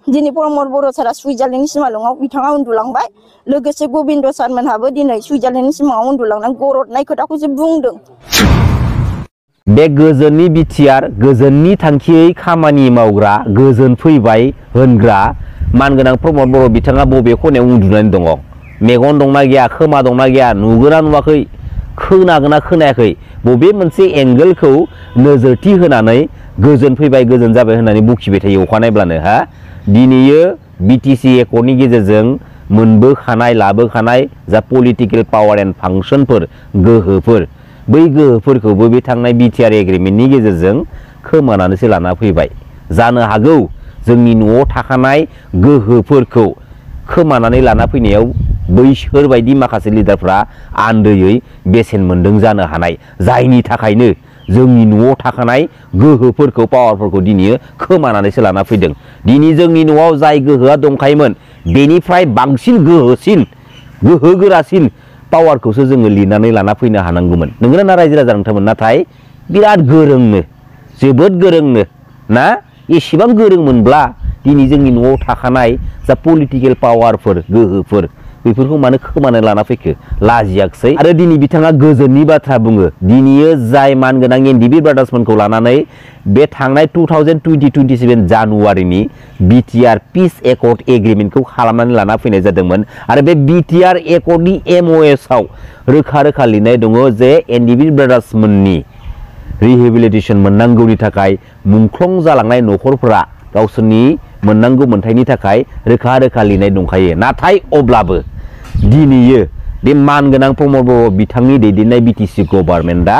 दिनै प्रमद बर' सारा सुइजारलेण्डनि सिमालङाव बिथाङा उन्दुलांबाय लोगोसे गबिन्द सारमोनहाबो दिनै सुइजारलेण्डनि सिमाङाव उन्दुलांनानै गरदनाय खोथाखौसो बुंदों। बे गोजोननि बिटिआर गोजोननि थांखियै खामानि मावग्रा गोजोन फैबाय होनग्रा मानगोनां प्रमद बर' बिथाङा बबे खनायाव उन्दुनानै दङ? मेगन दंना गैया, खोमा दंना गैया, नुगोना नुवाखै, खोनागोना खोनायाखै, बबे मोनसे एंगेलखौ नोजोरथि होनानै गोजोन फैबाय गोजोन जाबाय होननानै बुखिबाय थायो अखानायब्लानो हा? दिनैयो बिटिसि एकर्डनि गेजेरजों मोनबोखानाय लाबोखानाय जा पलिटिकेल पावार एन्ड फांसनफोर गोहोफोर बै गोहोफोरखौबो बे थांनाय बिटिआर एग्रिमेन्टनि गेजेरजों खोमानानैसो लाना फैबाय। जानो हागौ जोंनि न'आव थाखानाय गोहोफोरखौ खोमानानै लाना फैनायाव बैसोरबायदि माखासे लिडारफ्रा आन्दोयै बेसेन मोनदों जानो हानाय, जायनि थाखायनो जोंनि न'आव थाखानाय गोहोफोरखौ पावारफोरखौ दिनै खोमानानैसो लाना फैदों। दिनै जोंनि न'आव जाय गोहोआ दंखायोमोन बेनिफ्राय बांसिन गोहोसिन गोहो गोरासिन पावारखौसो जोङो लिरनानै लाना फैनो हानांगौमोन। नोंगोना ना रायजो राजा नोंथांमोन? नाथाय बिराद गोरोंनो, जोबोद गोरोंनो ना? एसेबां गोरोंमोनब्ला दिनै जोंनि न'आव थाखानाय जा पलिटिकेल पावारफोर गोहोफोर बेफोरखौ मानो खोमानानै लाना फैखो? लाजियाखसै? आरो दिनै बिथाङा गोजोननि बाथ्रा बुङो। दिनैयो जाय मानगोनां एनडिबि ब्रादार्समोनखौ लानानै बे थांनाय 2027 जानुवारिनि बिटिआर पिस एकर्ड एग्रिमेन्टखौ खालामनानै लाना फैनाय जादोंमोन आरो बे बिटिआर एकर्डनि एमअएसआव रोखा रोखा लिरनाय दङ जे एनडिबि ब्रादार्समोननि रिहेबिलिटेसन मोननांगौनि थाखाय मुंख्लं जालांनाय न'खरफोरा गावसोरनि मोननांगौ मोन्थायनि थाखाय रोखा रोखा लिरनाय दंखायो। नाथाय अब्लाबो दिनैयो बे मानगोनां प्रमद बर' बिथांनि दैदेननाय बिटिसि गभार्नमेन्टआ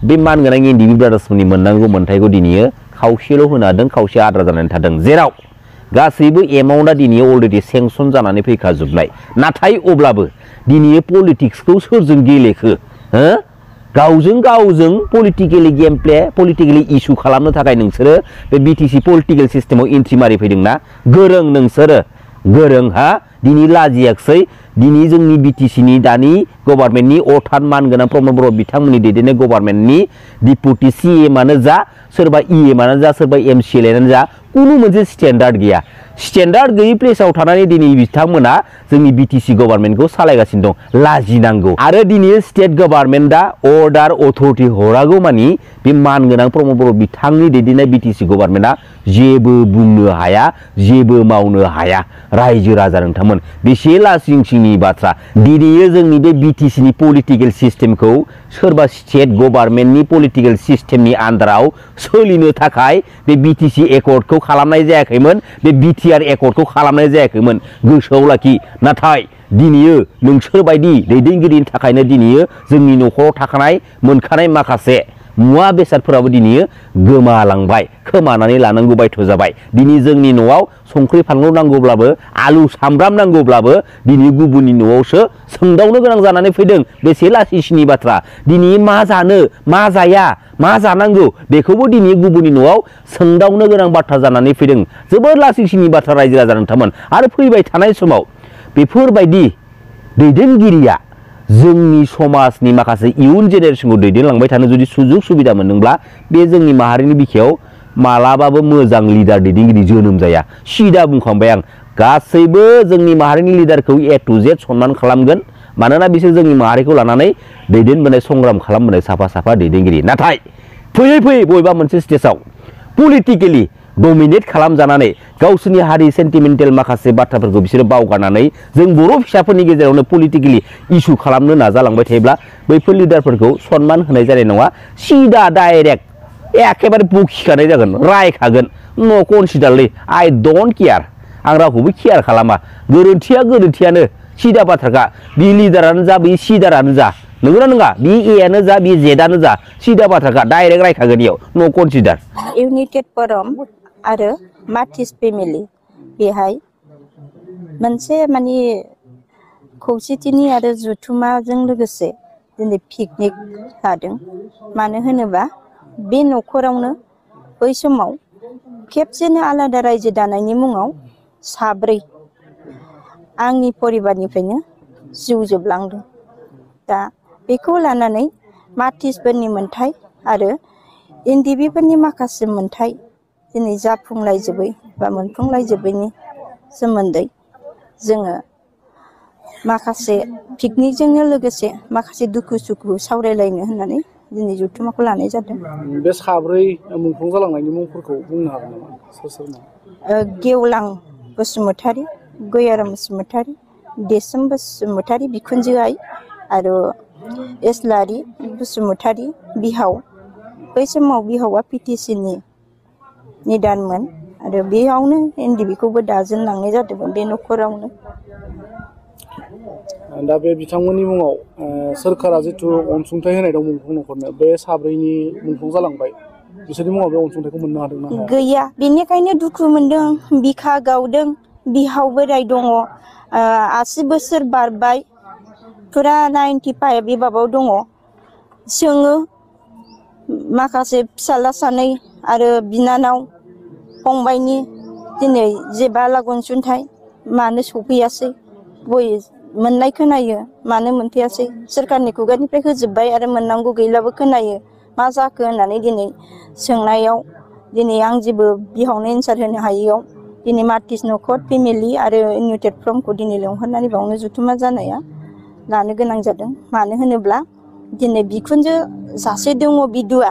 बे मानगोनां एनडिबि ब्रादार्समोननि मोननांगौ मोन्थायखौ दिनैयो खावसेल' होनो हादों, खावसे आद्रा जानानै थादों। जेराव गासैबो एमाउन्टआ दिनै अलरेडि सेंसन जानानै फैखाजोबनाय। नाथाय अब्लाबो दिनै पलिटिक्सखौ सोरजों गेलेखो? गावजों गावजों politically game play politically issue खालामनो थाखाय नोंसोरो बे बिटिसि पलिटिकेल सिस्टेमाव एन्ट्रि मारि फैदोंना? गोरों नोंसोरो, गोरों हा? दिनै लाजियाखसै? दिनै जोंनि बिटिसिनि दानि गभार्नमेन्टनि अर्थात मानगोनां प्रमद बर' बिथांमोननि दैदेननाय गभार्नमेन्टनि डिपुटि सिएमआनो जा, सोरबा इएमआनो जा, सोरबा एमसिएलआनो जा, कुनु मोनसे स्टेन्डार्ड गैया। स्टेन्डार्ड गैयै प्लेसाव थानानै दिनै बिथांमोना जोंनि बिटिसि गभार्नमेन्टखौ सालायगासिनो दं। लाजिनांगौ। आरो दिनै स्टेट गभार्नमेन्टआ अर्डार अथरिटि हरागौ मानि बे मानगोनां प्रमद बर' बिथांनि दैदेननाय बिटिसि गभार्नमेन्टआ जेबो बुंनो हाया, जेबो मावनो हाया। रायजो राजा नोंथांमोन बेसे लासिं सिंनि बाथ्रा। दिनैयो जोंनि बे बिटिसिनि पलिटिकेल सिस्टेमखौ सोरबा स्टेट गभार्नमेन्टनि पलिटिकेल सिस्टेमनि आन्दाराव सोलिनो थाखाय बे बिटिसि एकर्डखौ खालामनाय जायाखैमोन, बे बिटिआर एकर्डखौ खालामनाय जायाखैमोन। गोसोआव लाखि। नाथाय दिनैयो नोंसोरबायदि दैदेनगिरिनि थाखायनो दिनैयो जोंनि न'खराव थाखानाय मोनखानाय माखासे मुवा बेसादफोराबो दिनैयो गोमालांबाय, खोमानानै लानांगौ बायथ' जाबाय। दिनै जोंनि न'आव संख्रि फानलु नांगौब्लाबो, आलु सामब्राम नांगौब्लाबो दिनै गुबुननि न'आवसो सोंदावनो गोनां जानानै फैदों। बेसे लासिंसिंनि बाथ्रा। दिनै मा जानो, मा जाया, मा जानांगौ बेखौबो दिनै गुबुननि न'आव सोंदावनो गोनां बाथ्रा जानानै फैदों। जोबोद लासिंसिंनि बाथ्रा रायजो राजा नोंथांमोन। आरो फैबाय थानाय समाव बेफोरबायदि दैदेनगिरिया जोंनि समाजनि माखासे इयुन जेनेरेसनखौ दैदेनलांबाय थानो जुदि सुजुग सुबिदा मोनदोंब्ला बे जोंनि माहारिनि बिखायाव मालाबाबो मोजां लिडार दैदेनगिरि जोनोम जाया। सिदा बुंखांबाय आं। गासैबो जोंनि माहारिनि लिडारखौ ए टु जेड सनमान खालामगोन, मानोना बिसोर जोंनि माहारिखौ लानानै दैदेनबोनाय संग्राम खालामबोनाय साफा साफा दैदेनगिरि। नाथाय फैयै फैयै बबेबा मोनसे स्टेजाव पलिटिकेलि डमिनेट खालामजानानै गावसोरनि हारि सेन्टिमेन्टेल माखासे बाथ्राफोरखौ बिसोरो बावगारनानै जों बर' फिसाफोरनि गेजेरावनो पलिटिकेलि इस्यु खालामनो नाजालांबाय थायोब्ला बैफोर लिडारफोरखौ सनमान होनाय जानाय नङा। सिदा डाइरेक्ट एखेबारे बुखिखानाय जागोन, रायखागोन। नो कनसिडारलै, आइ डन्ट केयार। आं रावखौबो केयार खालामा। गोरोन्थिया गोरोन्थियानो, सिदा बाथ्राखा। बे लिडारानो जा, बे सिदारानो जा, नंगौना नङा? बे एआनो जा, बे जेडआनो जा, सिदा बाथ्राखा। डाइरेक्ट रायखागोन इयाव, नो कनसिडार। इउनाइटेड फोरम आरो मार्टिस फेमिलि बेहाय मोनसे माने खौसेथिनि आरो जुथुमाजों लोगोसे दिनै पिकनिक लादों। मानो होनोबा बे न'खरावनो बै समाव खेबसेनो आलादा रायजो दानायनि मुङाव साब्रै आंनि परिबारनिफ्रायनो जिउ जोबलांदों। दा बेखौ लानानै मार्टिसफोरनि मोन्थाय आरो एनडिबिफोरनि माखासे मोन्थाय दिनै जाफुंलायजोबै बा मोनफुंलायजोबैनि सोमोन्दै जोङो माखासे पिकनिकजोंनो लोगोसे माखासे दुखु सुखु सावरायलायनो होननानै दिनै जथुम्माखौ लानाय जादों। बे साब्रै मुंख्लं जालांनायनि मुंफोरखौ बुंनो हागोन नामा? सोर सोरमोन? गेवलां बसुमतारी, गयाराम बसुमतारी, देसोम बसुमतारी बिखुनजो आइ आरो एस्लारि बसुमतारी बिहाव। बै समाव बिहावा पिटिसिनि निदानमोन आरो बेयावनो एनडिबिखौबो दाजेनलांनाय जादोंमोन बे न'खरावनो। दा बे बिथांमोननि मुङाव सोरखारा जिथु अनसुंथाइ होनाय दं मुंख्लं न'खरनो, बे साब्रैनि मुंख्लं जालांबाय, बिसोरनि मुङाव बे अनसुंथाइखौ मोननो हादोंना हाया? गैया, बेनिखायनो दुखु मोनदों। बिखा गावदों, बिहाव बोराय दङ, 80 बोसोर बारबाय, फुरा 95 बिबाबाव दङ। सोङो माखासे फिसाला सानै आरो बिनानाव फंबायनि दिनै जेबा लागै अनसुंथाइ मानो सफैयासै, बय मोननाय खोनायो मानो मोनफैयासै, सोरखारनि खुगानिफ्राय होजोब्बाय आरो मोननांगौ गैलाबो खोनायो। मा जाखो होननानै दिनै सोंनायाव दिनै आं जेबो बिहावनो एन्सार होनो हायैयाव दिनै मार्टिस न'खर फेमिलि आरो इउनाइटेड फ्रमखौ दिनै लेंहरनानै बावनो जथुम्मा जानाया लानो गोनां जादों। मानो होनोब्ला दिनै बिखुनजो सासे दङ बिदुआ,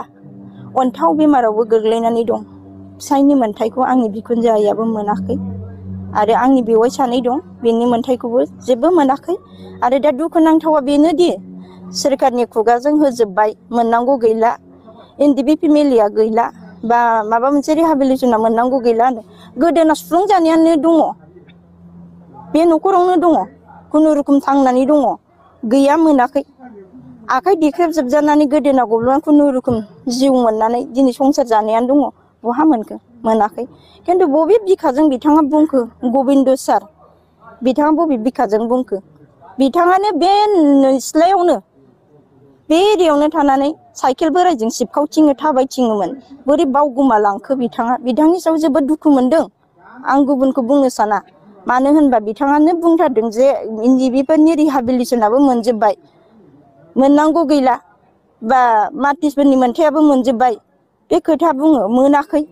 अन्थाव बेमारावबो गोग्लैनानै दं। फिसायनि मोन्थायखौ आंनि बिखुनजो आइयाबो मोनाखै आरो आंनि बेवाइ सानै दं, बेनि मोन्थायखौबो जेबो मोनाखै। आरो दा दुखुनांथावा बेनोदि सोरखारनि खुगाजों होजोब्बाय, मोननांगौ गैला, एनडिबि फेमिलिया गैला, बा माबा मोनसे रिहाबिलिटेसना मोननांगौ गैला होनो। गोदोना सुफ्लुंजानायानो दङ, बे न'खरावनो दङ, खुनुरुखुम थांनानै दङ, गैया मोनाखै। आखाइ देख्रेबजोबजानानै गोदोना गब्ल'ना खुनुरुखुम जिउ मोननानै दिनै संसार जानायानो दङ। बहा मोनखो? मोनाखै। खिन्थु बबे बिखाजों बिथाङा बुंखो गबिन्द सार, बिथाङा बबे बिखाजों बुंखो? बिथाङानो बे सिथ्लायावनो बे एरियायावनो थानानै साइकेल बोराइजों सिबखावथिङो, थाबायथिङोमोन। बोरै बावगोमालांखो बिथाङा? बिथांनि सायाव जोबोद दुखु मोनदों। आं गुबुनखौ बुंनो साना। मानो होनबा बिथाङानो बुंथारदों जे एनडिबिफोरनि रिहाबिलिटेसनाबो मोनजोब्बाय, मोननांगौ गैला, बा मार्टिसफोरनि मोन्थायाबो मोनजोब्बाय। बे खोथा बुङो, मोनाखै।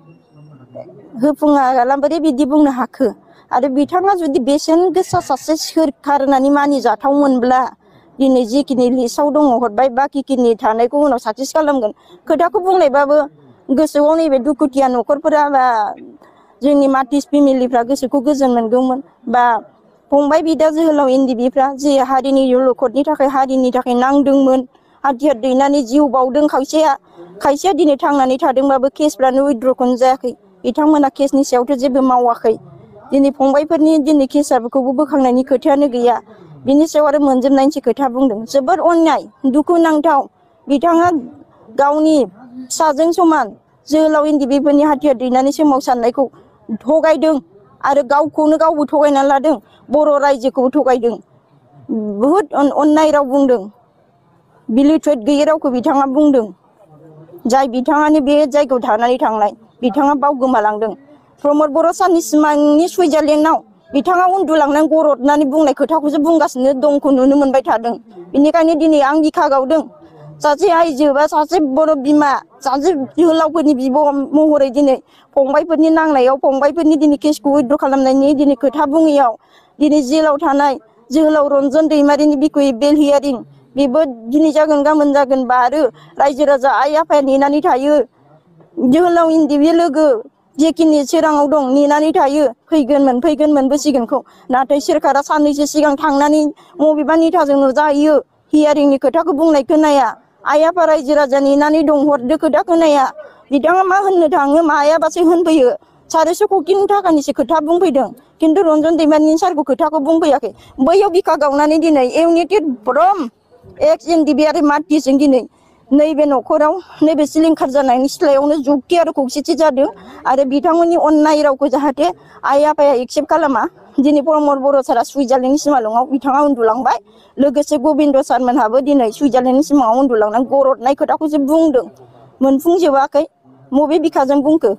होफुङाला बोरै बिदि बुंनो हाखो? आरो बिथाङा जुदि बेसेन गोसा सासे सोरखार होननानै मानिजाथावमोनब्ला दिनै जिखिनि लिस्टआव दङ हरबाय, बाखिखिनि थानायखौ उनाव साक्सेस खालामगोन खोथाखौ बुंलायबाबो गोसोआव नैबे दुखुथिया न'खरफोरा बा जोंनि मार्टिस फेमिलिफ्रा गोसोखौ गोजोन मोनगौमोन। बा फंबाय बिदा जोहोलाव एनडिबिफ्रा जे हारिनि अलखदनि थाखाय, हारिनि थाखाय नांदोंमोन, हाथियार दैनानै जिउ बाउदों, खायसेया दिनै थांनानै थादोंबाबो केसफ्रानो उइद्र'खौनो जायाखै। बिथांमोना केसनि सायावथ' जेबो मावाखै। दिनै फंबायफोरनि दिनै केसफोरखौबो बोखांनायनि खोथायानो गैया। बिनि सायाव आरो मोनजोबनायनिसो खोथा बुंदों। जोबोद अन्याय, दुखुनांथाव। बिथाङा गावनि फिसाजों समान जोहोलाव एनडिबिफोरनि हाथियार दैनानै सोमावसारनायखौ थगायदों आरो गावखौनो गावबो थगायना लादों, बर' रायजोखौबो थगायदों। बुहुद अन्याय राव बुंदों, बिलिटुवेट गैयै रावखौ बिथाङा बुंदों। जाय बिथाङानो बे जायगायाव थानानै थांनाय, बिथाङा बावगोमालांदों। प्रमद बर' साननि सिमांनि सुइजारलेण्डआव बिथाङा उन्दुलांनानै गरदनानै बुंनाय खोथाखौसो बुंगासिनो दंखौ नुनो मोनबाय थादों। बेनिखायनो दिनै आं बिखा गावदों। सासे आइजो बा सासे बर' बिमा, सासे जोहोलावफोरनि बिब' महरै दिनै फंबायफोरनि नांनायाव, फंबायफोरनि दिनै केसखौ उइद्र' खालामनायनि दिनै खोथा बुङैयाव दिनै जेलाव थानाय जोहोलाव रन्जन दैमारिनि बिखय बेल हियारिं, बेबो दिनै जागोन गाबोन जागोन। बा आरो रायजो राजा आइ आफाया नेनानै थायो। जोहोलाव एनडिबि लोगो जेखिनि सोराङाव दं नेनानै थायो, फैगोन मोनबोसिगोनखौ। नाथाय सोरखारा साननैसो सिगां थांनानै बबेबा नेताजों नुजाहैयो, हियारिंनि खोथाखौ बुंनाय खोनाया। आइ आफा रायजो राजा नेनानै दं, हरदो खोथा खोनाया। बिथाङा मा होननो थाङो, मायाबासो होनफैयो। 400 कौटिनि थाखानिसो खोथा बुंफैदों, खिन्थु रन्जन दैमारिनि सारखौ खोथाखौ बुंफैयाखै। बैयाव बिखा गावनानै दिनै इउनाइटेड फ्रम एक्स एनडिबि आरो मार्टिसजों दिनै नैबे न'खराव, नैबे सिलिंखार जानायनि सिथ्लायावनो जुक्ति आरो खौसेथि जादों। आरो बिथांमोननि अन्याय रावखौ जाहाथे आइ आफाया एक्सेप्ट खालामा। दिनै प्रमद बर' सारा सुइजारलेण्डनि सिमालङाव बिथाङा उन्दुलांबाय। लोगोसे गबिन्द सारमोनहाबो दिनै सुइजारलेण्डनि सिमाङाव उन्दुलांनानै गरदनाय खोथाखौसो बुंदों, मोनफुंजोबाखै। बबे बिखाजों बुंखो?